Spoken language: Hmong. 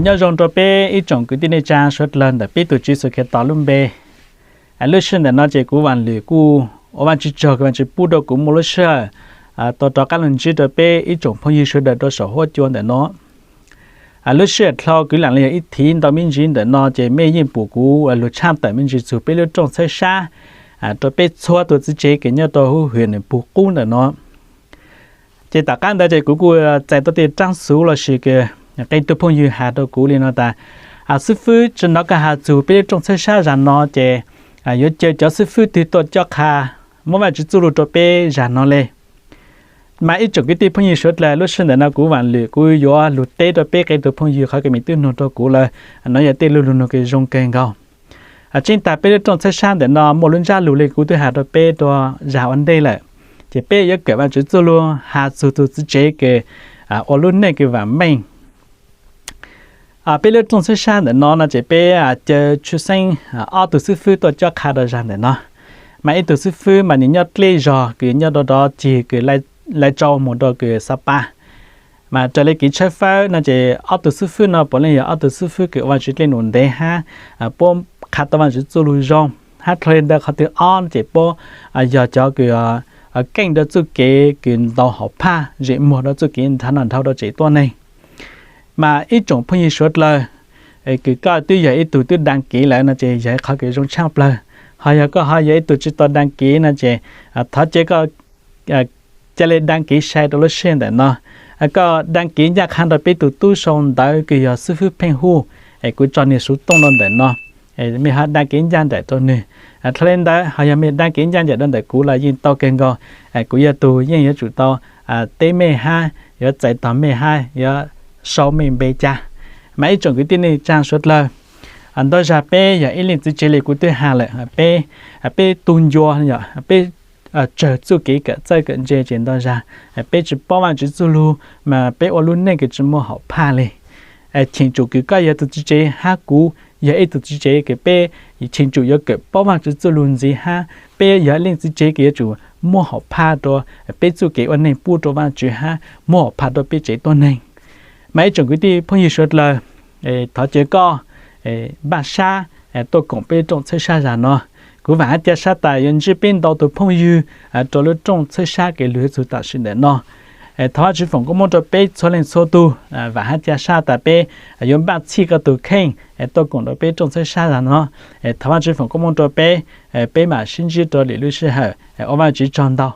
Nyob zoo rau peb ib tsoom kwv tij neej tsa suav dlawg ntawm peb tus Tswv Yexus Khetos lub npe. Lub sij hawm ntawm no ces kuv Vam Lwm kuj ua Vajtswv tsaug kws Vajtswv pub rau kuv muaj lub sij hawm tau rov qab los ntsib rau peb ib tsoom phooj ywg sawv daws rau saum huab cua ntawm no. Lub sij hawm dhau kwv lam li yog ib thiv ntau me ntsis ntawm no ces mej yeej pum kuv lug tshaj tawm me ntsis txug peb lub rooj txhawb sab rau peb txhua tus txiv tsev kws nyob rau huv hwm nws pug qub ntawm no. Ces tom qab ntawd ces kuv kuj txais tau tej raab xuv lossis kws qee tug phooj ywg has rau kuv li no tas, xib fwb, tsi hnov koj has txug peb lub rooj txhawb sab zag no ces yuav caw cov xib fwb twg tuaj cob qha muab Vajtswv txuj lug rau peb zag no le. Mas ib tsoom kwv tij phooj ywg suav dlawg, lub sij hawm ntawm no kuv Vam Lwm kuv yuav lug teb rau peb qee tug phooj ywg qhov kws mej twb nug rau kuv lawm, no yog tej lub lug nug kws zoo kawg nkaus. Tseeb tas peb lub rooj txhawb sab ntawm no muaj lub ntsab lug li kuv twb has rau peb rau zag ua ntej lawm, ces peb yuav kawm Vajtswv txuj lug has txug tus txiv tsev kws ua lub neej kws vam meej. Peb lub rooj txhawb sab ntawm no no ces peb caw tshwj xeeb ob tug xib fwb tuaj cob qha rau zag ntawm no. Mas ib tug xib fwb mas nws nyob dlej zog kws nyob rau rov cig kws Lais Tsau moog rau kws Xa Pas. Mas raws li kev tshawb fawb no ces ob tug xib fwb no puav leej yog ob tug xib fwb kws ua Vajtswv dlej num ntev hab puab qha tau Vajtswv txuj lug zoo, hab dlhau li ntawd qhov twg ob ces puab yog cov kws keej rau txuj kev kws ntaus hauv phaj zem muag rau txuj kev nrhav noj nrhav ua rau tsev tuab neeg. Mas ib tsoom phooj ywg suav dlawg, kws koj twb yog ib tug twb dag kev lawm no ces yog ib qhov kws zoo tshaj plawg. Ho yog koj ho yog ib tug tsi tau dag kev no ces thov caw koj ca le dag kev sai rau lub sij hawm ntawm no. Koj dag kev ncaj qha rau peb tug tub sau ntawv kws yog xib fwb Pheej Huj, es kuv tso nwg xuv tooj rau ntawm no, mej ho dag kev ncaj nraim rau nwg. Dlhau li ntawd ho yog mej dag kev ncaj nraim rau ntawm kuv los yeej tau kawg nkaus. Kuv yog tug yeej yuav tsum tau teb mej hab yuav txais tog mej hab yuav sau mej npe ca. Mas ib tsoom kwv tij neej tsaa suav dlawg, ntau zag peb yog ib leej txiv tsev li kuv twb has lawm, peb tu ncua, peb tsawg txuj kev kawm txawj kawm ntse ces ntau zag peb tsi paub Vaajtswv txuj lug, mas peb ua lub neej kws tsi muaj hom phaj li. Cheem tsum kws koj yog tug txiv tsev hab kuv yog ib tug txiv tsev kws peb cheem tsum yuav kawm paub Vaajtswv txuj lug ntxiv hab peb yog ib leej txiv tsev kws yuav tsum muaj hom phaj rau peb txuj kev ua neej pub rau Vaajtswv hab muaj hom phaj rau peb tsev tuab neeg. Mas ib tsoom kwv tij phooj ywg suav dlawg, thov caw koj npaj sab tuaj koom peb rooj txhawb sab zag no. Kuv vaam hab ca sab tas yuav ntsib peb ntau tug phooj ywg rau lub rooj txhawb sab kws lug txug tam sim ntawm no. Thov Vaajtswv foom koob moov rau peb txhua leej txhua tug. Vaam hab ca sab tas peb yuav npaj txhij koj tug kheej tuaj koom rau peb rooj txhawb sab zag no. Thov Vaajtswv foom koob moov rau peb, peb maam sib ntsib rau lwm lub sij hawm. Ua Vaajtswv tsaug ntau.